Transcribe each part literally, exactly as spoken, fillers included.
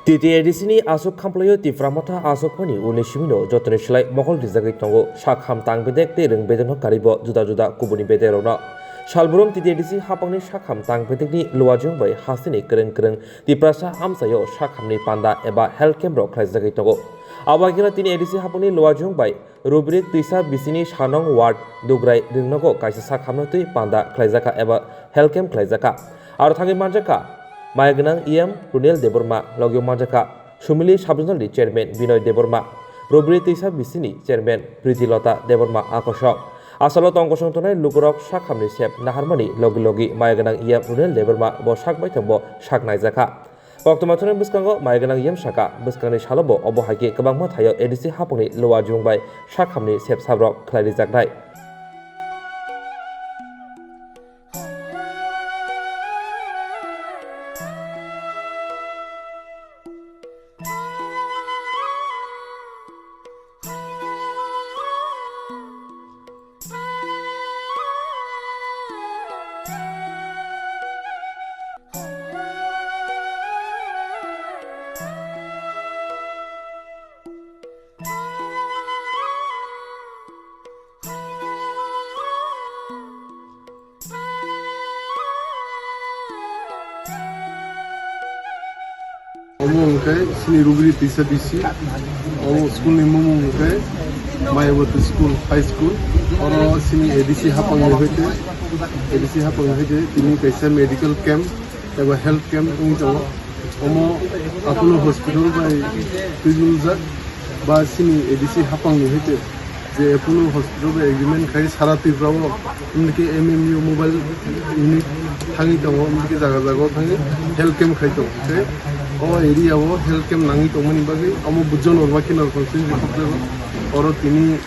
T T A D C ni aswk khamplaio Tipra Motha aswk phani uni simino jotoni slai mokol rijagwi tongo. Sak ham tang bedek tei rwng bedekno karibo juda juda kubuni bedek rokno. Salbrum T T A D C hapangni sak ham tang bedekni luajwng bai hasteni kwrwng kwrwng Tiprasa amchaio sak hamni panda eba health camp rok khlaijagwi tongo. Abo haikhe tini A D C hapangni luajwng bai Rubri twisa bisini Sanong ward Dugrai Ringnogo kaisa sak hamno twi panda khlaijakha eba health camp khlaijakha. Aro thangwi manjakha maya gwnang E M Runil Debbarma, logio manjakha Sumili Sub-Zonal ni Chairman Binoy Debbarma, Rubri twisa bisini Chairman Pritilota Debbarma akosok. Asalo tong kosong tongnai lukurok sak hamni sep naharmani logi logi maya gwnang E M Runil Debbarma bo sak baithang bo sak naijakha. Koktwma thunai bwskango maya gwnang E M saka, bwskangni salo bo obo hai khe kwbangma thaio A D C hapangni luajwng bai sak hamni sep sabrok khlai rijaknai. Omo hwnkhe chini Rubri Twisa bisi. Omo school ni mung hwnkhe Mayawati School, High School. Oro chini A D C hapang ni hoite, A D C hapang ni hoite tini kaisa medical camp eba health camp wngwi tongo. Omo Apollo Hospital bai twibuljak ba chini A D C hapang ni hoite. Je Apollo Hospital bai agreement khai sara Tripura o, wngkhe M M U mobile unit thangwi tongo, wngkhe jaga jaga o thangwi health camp khai tongo. Tei o area o health camp nangwi tongmani bagwi omo Bujon Urba Kinar constituency oro tini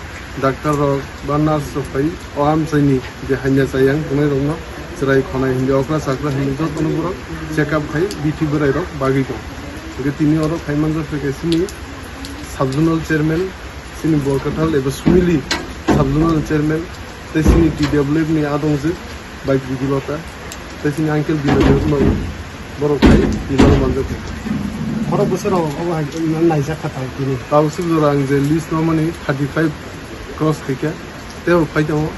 doctor rok ba nurse rok khai o amchaini je hanya chayang tongnai rokno chwrai khonai hindi okra chakra hindi jotono borok check up khai bithi bwrai rok bagwi tongo. Hingkhe tini oro khai manjak khe sini sub zonal chairman, sini Borkathal eba Sumili sub zonal chairman, tei sini T W F ni adongjwk bai Bidilota, tei sini uncle Binoy Debbarma borok khai tini oro manjak kha. Khorok bwswk rok obo hai naijak kha tang tini. Tabuk swk jora ang je list no mani thirty five cross khaikha. Tei bo phai tongo,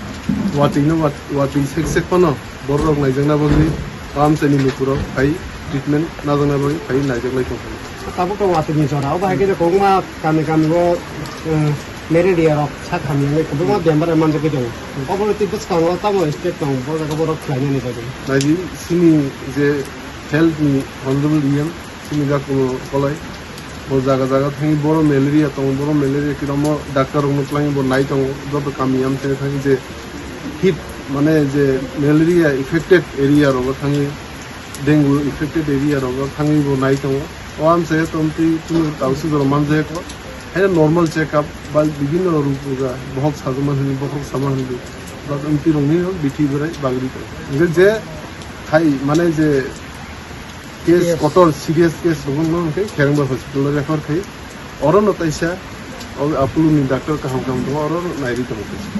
watwi no wat-, watwi sek sek phano borok rok naijakna bagwi o amchaini lukurok phai treatment najakna bagwi phai naijaklai tongkha. Tabuk to watwi ni jora, obo hai khe kwbangma kami kami o, eh, malaria rok sak hamya wngwi kwbangma bemar manjagwi tongo. Obo tei bwskango tamo step tongo, bo jaga borok khlainani bagwi. Naidi sini je health ni honorable E M, sini jakumo kolai. Bo jaga jaga thangwi boro malaria tongo, boro malaria kiromo doctor rokno twlangwi bo nai tongo. Joto kami amchaini thangwi je hit, mane je malaria affected area rogo thangwi, dengue affected area rogo thangwi bo nai tongo. O amchai tongtwi chini tausi jora manjak kho. Haino normal check up ba bibinno rug buja, bohok sajuma hinwi, bokhorok sama hinwi. Ba amtwi rokni bithi bwrai bagri tongo. Hingkhe je hai, mane je case, serious, kotor serious case rokno hwnkhe Kherengba hospital o refer khai. Orono taisa o Apollo ni doctor kaham kaham tongo, orono nairi tongo taisa.